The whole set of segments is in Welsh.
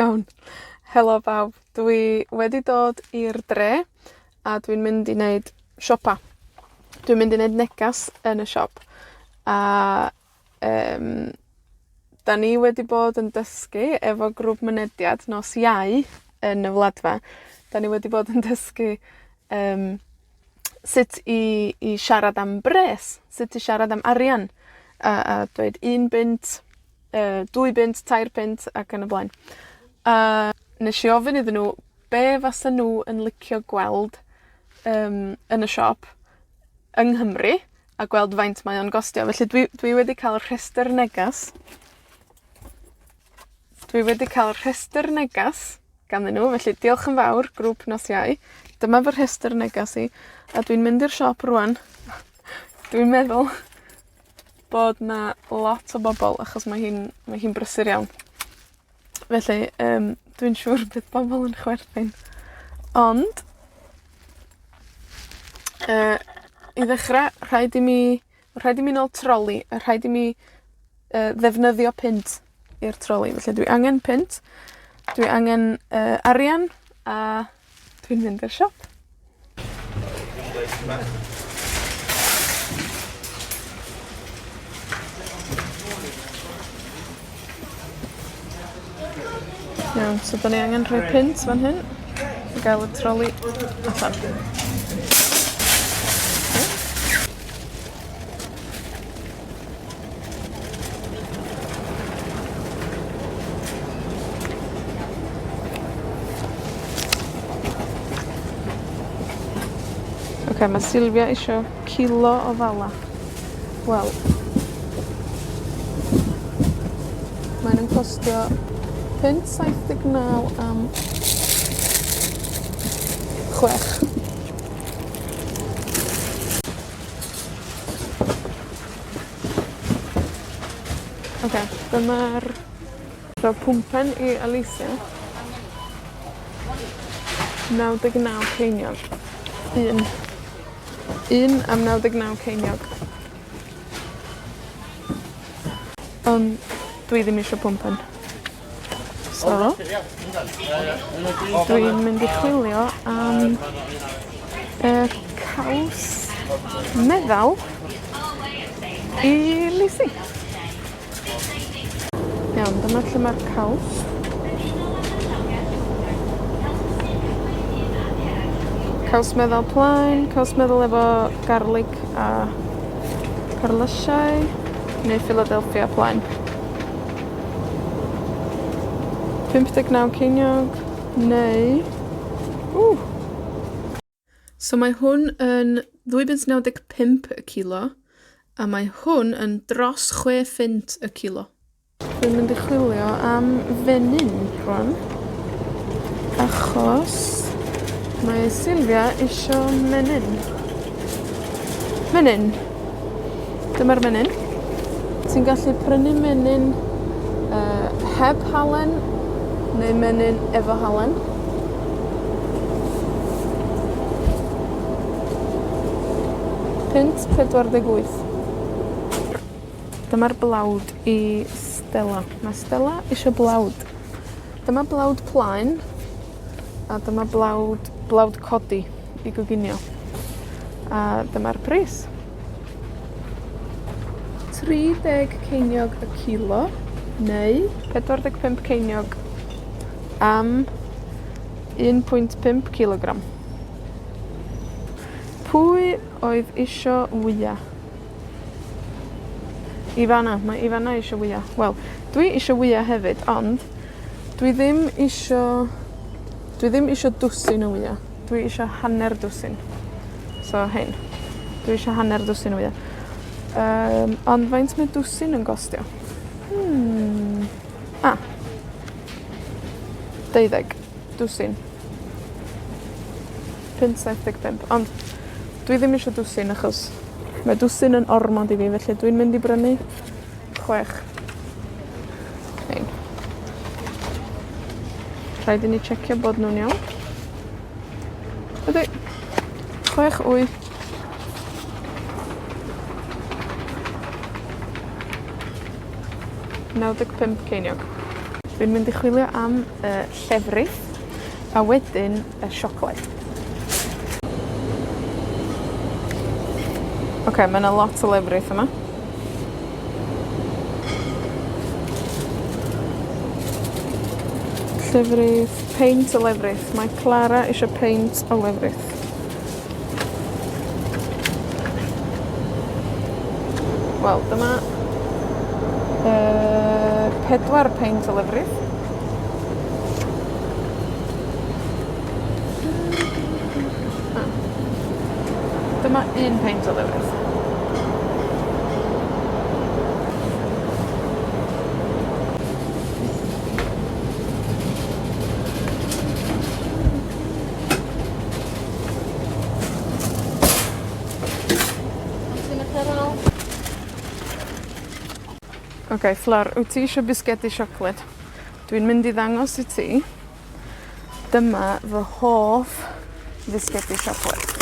Iawn. Helo bawb. Dwi wedi dod i'r dre, a dwi'n mynd i neud siopa. Dwi'n mynd i neud negas yn y siop, a, yym, 'dan ni wedi bod yn dysgu efo grŵp mynediad nos Iau yn y Wladfa. 'Dan ni wedi bod yn dysgu, yym, sut i i siarad am bres, sut i siarad am arian, a a dweud un bunt, dwy bunt, tair punt, ac yn y blaen. A nesh i ofyn iddyn nw be' fasan nw yn licio gweld, yym, yn y siop yng Nghymru, a gweld faint mae o'n gostio. Felly dwi, dwi wedi ca'l rhestyr negas. Dwi wedi ca'l rhestyr negas ganddyn nw, felly diolch yn fawr, grŵp nos Iau. Dyma fy rhestyr negas i, a dwi'n mynd i'r siop rŵan. Dwi'n meddwl bod 'na lot o bobol, achos mae hi'n, mae hi'n brysur iawn. Felly, yym, dwi'n siŵr bydd bobol yn chwerthin, ond, yy, i ddechra, rhaid i mi, rhaid i mi nôl troli, a rhaid i mi, yy, ddefnyddio punt i'r troli. Felly dwi angen punt, dwi angen, yy, arian, a dwi'n mynd i'r siop. Iawn, so 'dan ni angen rhoi punt fan hyn, i ga'l y troli allan. Oce, ma' Sylvia isio cilo o fala. Wel, mae nw'n costio punt saith deg naw am chwech. Oce, dyma'r, so pwmpen i Alicia. 99 ceiniog. Un. Un am 99 ceiniog. Ond dwi ddim isio pwmpen. So, dwi'n mynd i chwilio am y caws meddal i Lucy. Iawn, dyma lle ma'r caws. Caws meddal plaen, caws meddal efo garlic a perlysiau, neu Philadelphia plaen. 59 ceiniog, neu, ww! So mae hwn yn ddwy bunt naw deg pump y kilo, a mae hwn yn dros chwe phunt y kilo. Dwi'n mynd i chwilio am fenyn rŵan, achos mae Sylvia isio menyn. Menyn. Dyma'r menyn. Ti'n gallu prynu menyn, yy, heb halen, neu menyn efo halen. Punt 48. Dyma'r blawd i Stela. Ma' Stela isio blawd. Dyma blawd plaen, a dyma blawd, blawd codi i goginio. A dyma'r pris. 30 ceiniog y kilo, neu 45 ceiniog am 1.5 cilogram. Pwy oedd isio wya? Ifana, mae Ifana isio wya. Wel, dwi isio wya hefyd, ond dwi ddim isio, dwi ddim isio dwsin o wya. Dwi isio hanner dwsin. So, hein. Dwi isio hanner dwsin o wya. Yym, ond faint mae dwsin yn gostio? Ah. Deuddeg. Dwsin. Punt saith deg pump, ond dwi ddim isio dwsin achos mae dwsin yn ormod i fi, felly dwi'n mynd i brynu chwech. Rhein. Rhaid i ni tsiecio bod nw'n iawn. Ydi. Chwech wy. 95 ceiniog. Dwi'n mynd i chwilio am y llefrith, a wedyn y siocled. Oce, ma' 'na lot o lefrith yma. Llefrith, peint o lefrith. Mae Clara isio peint o lefrith. Wel, dyma, yy, pedwar peint o lefrith. Ah. Dyma un peint o lefrith. Oce, Flor, wt ti isio bisgedi siocled? Dwi'n mynd i ddangos i ti. Dyma fy hoff fisgedi siocled.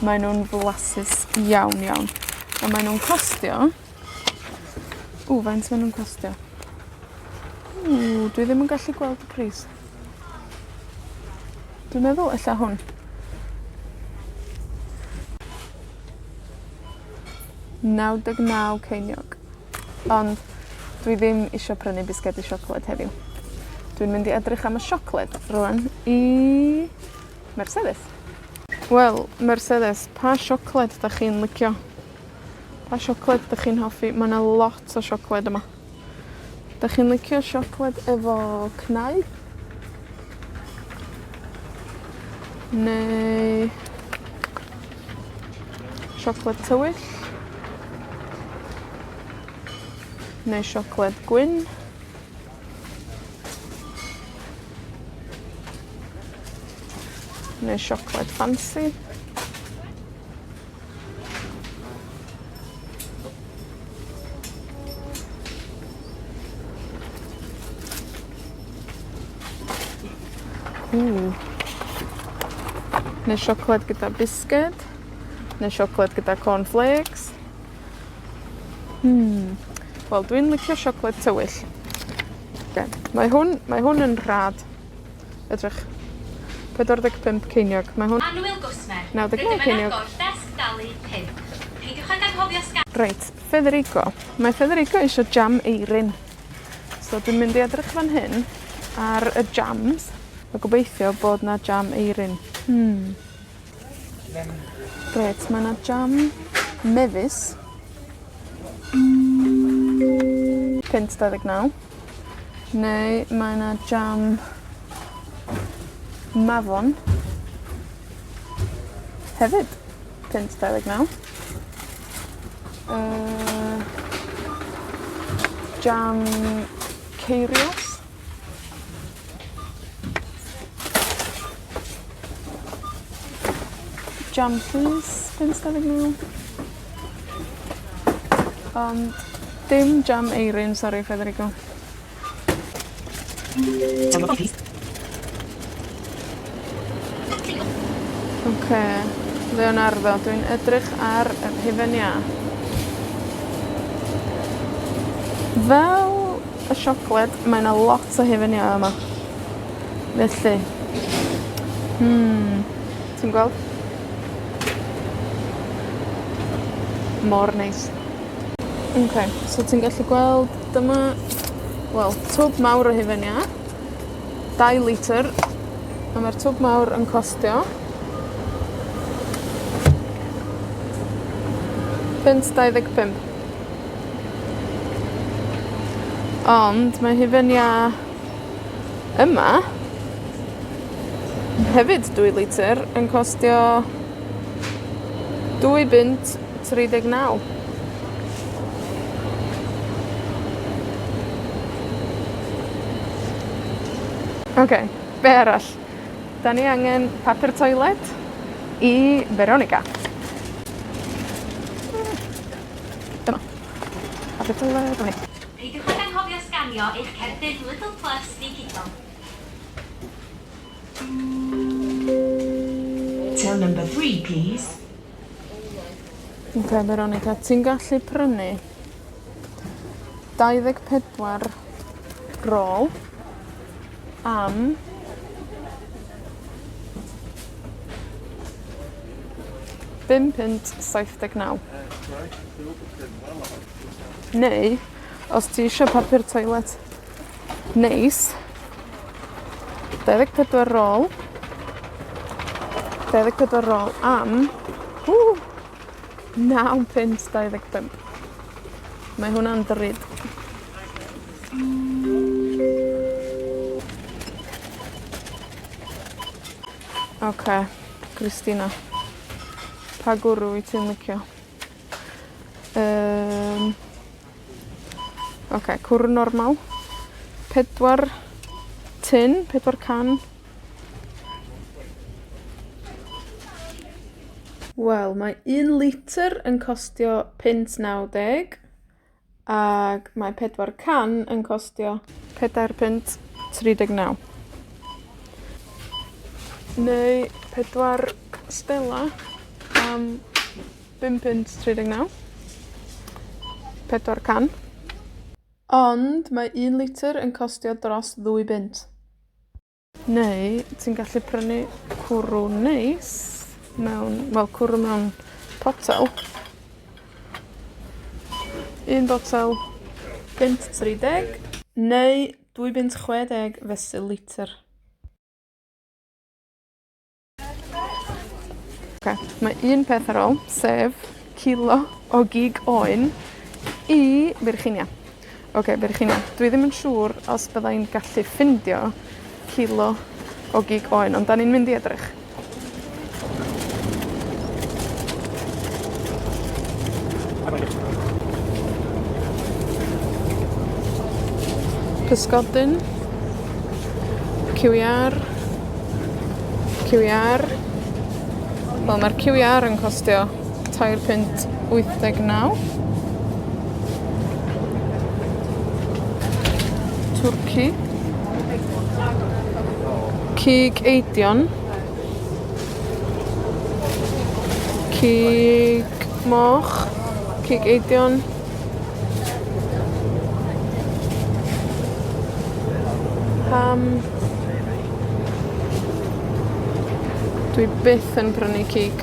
Mae nw'n flasus iawn, iawn. A mae nw'n costio, ww, faint ma' nw'n costio? Ww, dwi ddim yn gallu gweld y pris. Dwi'n meddwl ella hwn. 99 ceiniog. Ond dwi ddim isio prynu bisgedi siocled heddiw. Dwi'n mynd i edrych am y siocled rŵan i Mercedes. Wel, Mercedes, pa siocled 'dach chi'n licio? Pa siocled 'dych chi'n hoffi? Ma' 'na lot o siocled yma. 'Dach chi'n licio siocled efo cnau? Neu siocled tywyll? Neu siocled gwyn? Neu siocled ffansi? Ww. Neu siocled gyda bisged. Neu siocled gyda corn flakes. Hmm. Wel, dwi'n licio siocled tywyll. Oce, mae hwn, mae hwn yn rhad. Edrych. 45 ceiniog. Mae hwn... Annwyl gwsmer, 99 rydym yn ceiniog. agor desg dalu pump. Peidiwch ag anghofio sgan- Reit, Federico. Mae Federico isio jam eirin. So dwi'n mynd i edrych fan hyn ar y jams. A gobeithio bod 'na jam eirin. Hmm. Reit, mae 'na jam mefus. Punt 29. Neu mae 'na jam mafon. Hefyd punt 29. Jam ceirios. Jam pys, punt 29. Ond dim jam eirin, sori Federico. Oce, Leonardo, dwi'n edrych ar yr hufen iâ. Fel y siocled, mae 'na lot o hufen iâ yma. Felly, ti'n gweld? Mor neis. Oce, so ti'n gallu gweld, dyma, wel, twb mawr o hufen iâ. Dau lityr. A ma'r twb mawr yn costio punt 25. Ond mae hufen iâ yma hefyd dwy lityr yn costio dwy bunt 39. Oce, be' arall? 'Dan ni angen papur toiled i Veronica. Dyma. Papur toiled, dyma ni. Peidiwch ag anghofio sganio eich cerdyn Lidl Plus digidol. Till number three, please. Oce Veronica, ti'n gallu prynu 24 rôl am 5 punt 79. Neu, os ti isio papur toilet neis, 24 rôl, 24 rôl am, ww, 9 punt 25. Mae hwnna'n ddrud. Oce, Christina. Pa gwrw wyt ti'n licio? Oce, cwrw normal. Pedwar tin, pedwar can. Wel, mae un lityr yn costio punt naw deg, ag mae pedwar can yn costio 4 punt 39. Neu pedwar Stela am 5 punt 39. Pedwar can. Ond mae un lityr yn costio dros ddwy bunt. Neu ti'n gallu prynu cwrw neis mewn, wel, cwrw mewn potel. Un botel, punt 30, neu 2 bunt 60 fesul lityr. Oce, mae un peth ar ôl, sef kilo o gig oen i Virginia. Oce, Virginia, dwi ddim yn siŵr os bydda i'n gallu ffindio kilo o gig oen, ond 'dan ni'n mynd i edrych. Pysgodyn. Cyw iâr. Cyw iâr. Wel, ma'r cyw iâr yn costio 3 punt 89. Twrci. Cig eidion. Cig moch. Cig eidion. Ham. Dwi byth yn prynu cig.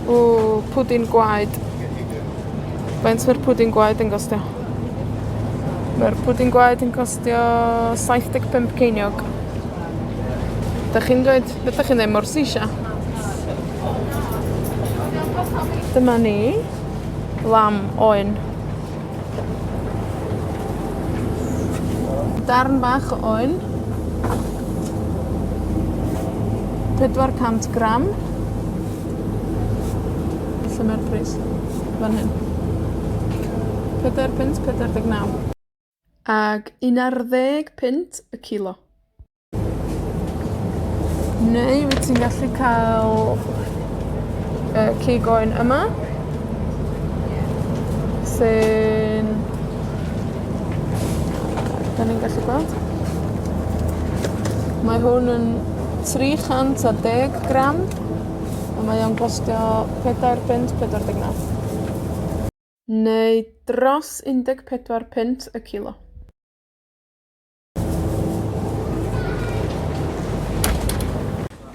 O, pwdin gwaed. Faint ma'r pwdin gwaed yn gostio? Ma'r pwdin gwaed yn costio 75 ceiniog. 'Dach chi'n dweud, be' 'dach chi'n ddeud, morcilla? Dyma ni. Lamb, oen. Darn bach o oen. 400 gram. Lle mae'r pris? Fan hyn. 4 punt 49. Ag 11 punt y kilo. Neu wyt ti'n gallu ca'l y cig oen yma, sy'n, 'dan ni'n gallu gweld. Mae hwn yn 310 gram, a mae o'n costio 4 punt 49. Neu dros 14 punt y kilo.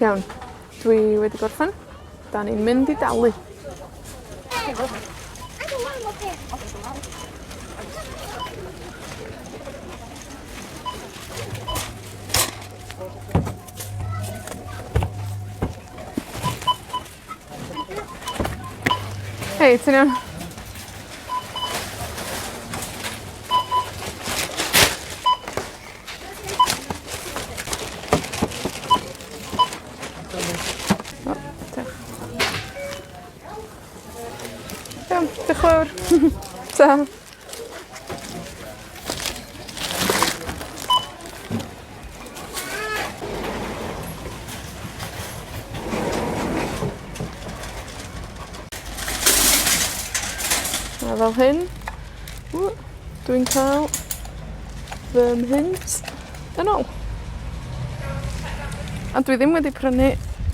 Iawn, dwi wedi gorffan. 'Dan ni'n mynd i dalu. Hei, ti'n iawn? O, diolch. Iawn, diolch fawr. Ta. A fel hyn, ww, dwi'n cael fy mhunt yn ôl. A dwi ddim wedi prynu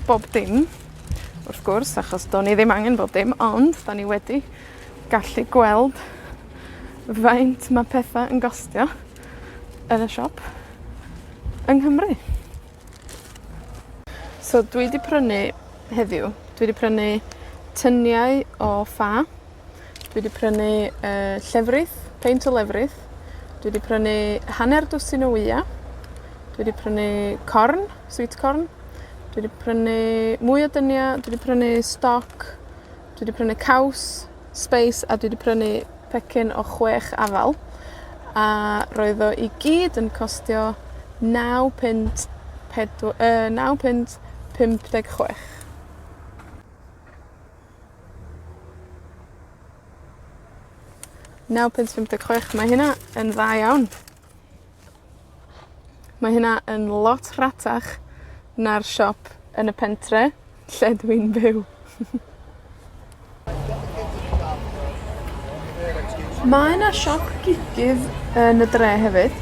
bob dim, wrth gwrs, achos do'n i ddim angen bob dim, ond 'dan ni wedi gallu gweld faint ma' petha yn gostio yn y siop yng Nghymru. So, dwi 'di prynu heddiw, dwi 'di prynu tyniau o ffa. Dwi 'di prynu, yy, llefrith, peint o lefrith. Dwi 'di prynu hanner dwsin o wya. Dwi 'di prynu corn, sweet corn. Dwi 'di prynu mwy o dynia, dwi 'di prynu stoc, dwi 'di prynu caws, sbeis, a dwi 'di prynu pecyn o chwech afal. A roedd o i gyd yn costio naw punt pedw- yy naw punt 56. 9 punt 56, mae hynna yn dda iawn. Mae hynna yn lot rhatach na'r siop yn y pentre lle dwi'n byw. Mae 'na siop gidydd yn y dre hefyd,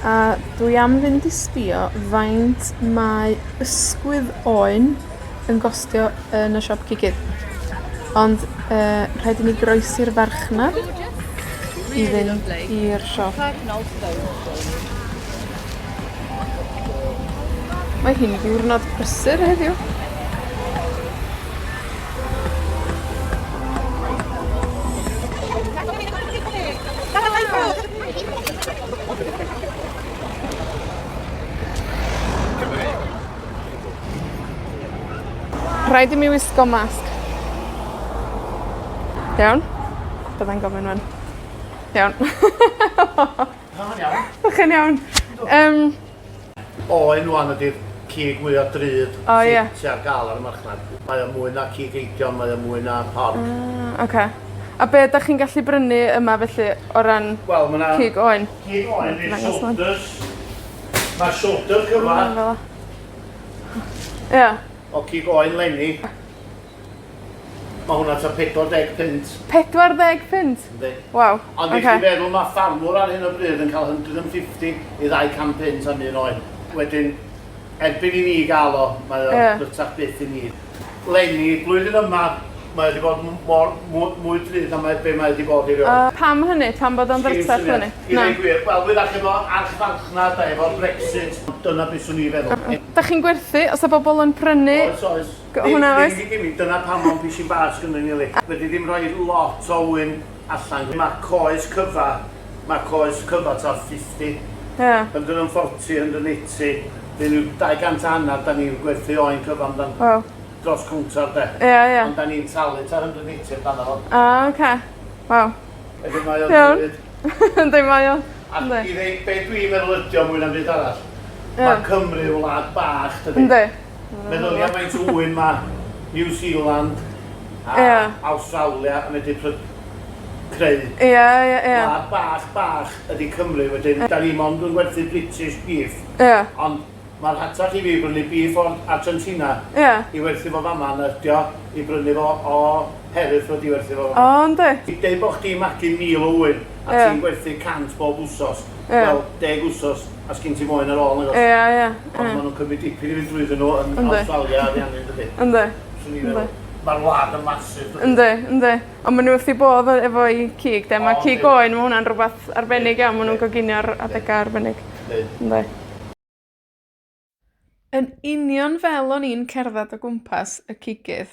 a dwi am fynd i sbïo faint mae ysgwydd oen yn gostio yn y siop cigydd. Ond, yy, rhaid i mi groesi'r farchnad i fynd i'r siop. Mae hi'n ddiwrnod prysur heddiw. Rhaid i mi wisgo masg. Iawn? Byddai'n gofyn ŵan. Iawn. Iawn. 'Dych chi'n iawn? Yym. Oen ŵan ydi'r cig mwya drud... O ie. ...sy ar ga'l ar y marchnad. Mae o mwy na cig eidion, mae o mwy na porc. Ah, oce. A be' 'dach chi'n gallu brynu yma felly o ran... Wel ma' 'na... ...cig oen? Cig oen neu shoulders. Ma' shoulder cyfa... Fel 'a. Ia. O cig oen 'leni. Ma' hwnna tua 40 punt. 40 punt? Yndi. Waw. Ond i chi feddwl ma' ffarmwr ar hyn o bryd yn ca'l 150 i 200 punt am un oen. Wedyn, erbyn i ni ga'l o, mae o... Ie. ...drytach byth i ni. Leni, blwyddyn yma, mae o 'di bod m- mor mwy mwy drud na mae be' mae o 'di bod erioed. A pam hynny? Pam bod o'n ddrytach leni? I ddweud gwir, wel, wyrach efo archfarchnad a efo'r Brexit, dyna be' swn i feddwl. 'Dach chi'n gwerthu, os 'a bobol yn prynu... Oes, oes. Hwnna oes? Ddim ddim dyna pam o'n pishyn bach sgynnon ni 'li. Fedri ddim rhoi lot o wyn allan. Ma' coes cyfa, ma' coes cyfa tua 50. Ie. 140, 180, neu ryw 200 a hannar 'dan ni'n gwerthu oen cyfa amdan. Waw. Dros cowntar 'de. Ie, ie. Ond 'dan ni'n talu tua 180 amdano fo. Ah, oce. Waw. Wedyn mae o'n Iawn. ddrud. Yndi mae o. A Yndi. i ddeu be' dwi'n meddwl ydi o mwy na'm byd arall. Ie. Ma' Cymru yn wlad bach dydi? Yndi. Meddylia faint o ŵyn ma' New Zealand a Ie. Awstralia yn medru pry- creu. Ie ie ie. Gwlad bach bach ydi Cymru wedyn 'dan ni mond yn gwerthu British beef. Ie. Ond ma'n rhatach i fi brynu beef o'r Argentina. Ie. I werthu fo fama na ydi o i brynu fo o Hereford i werthu fo fama. O yndi? I deud bo' chdi'n magu 1,000 o ŵyn a Ie. ti'n gwerthu 100 bob wsos. Ie. Wel, deg wsos a sgin ti'm oen ar ôl nagos? Ie ie. Ond ma' nw'n cymryd dipyn i fynd drwyddyn nw yn Yndi. Awstralia a Ariannin dydi? Yndi. Swn i'n Yndi. feddwl. Ma'r wlad yn massive dydi? Yndi, yndi. Ond ma' nw wrth 'u bodd o efo'u cig 'de. Ma' O, cig yndi. oen, ma' hwnna'n rwbath arbennig iawn. Ma' nw'n goginio ar adega arbennig. Yndi. Yndi. Yn union fel o'n i'n cerddad o gwmpas y cigydd,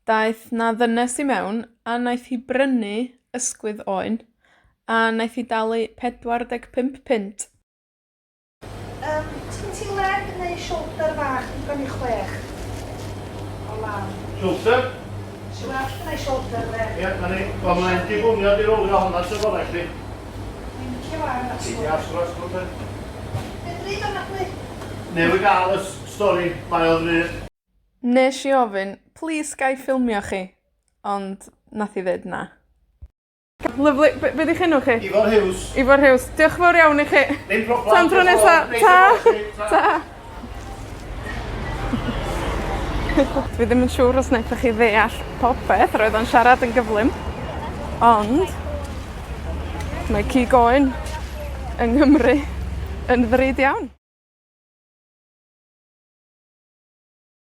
daeth 'na ddynes i mewn, a naeth hi brynu ysgwydd oen, a naeth hi dalu pedwar deg pump punt. Sgin ti leg neu shoulder fach digon i chwech o lamb? Shoulder? Sy well gynna i shoulder de. Ie, 'na ni. Wel mae'n difwnio di rowlio honna tro bora i chdi. Dwi'n licio fo ar Ti 'di asgwrn. asgwrn asgwrn de. Be ddrud ofnadwy? Newydd gael y stori, mae o'n ddrud. Nesh i ofyn, plîs gai ffilmio chi? Ond nath hi ddeud na. Lyfli. Be' be' 'di'ch enw chi? Ifor Huws. Ifor Huws. Diolch yn fawr iawn i chi. Ddim problem. Tan tro nesa. Ta! Ta! Dwi ddim yn siŵr os naethoch chi ddeall popeth, roedd o'n siarad yn gyflym, ond mae cig oen yng Nghymru yn ddrud iawn.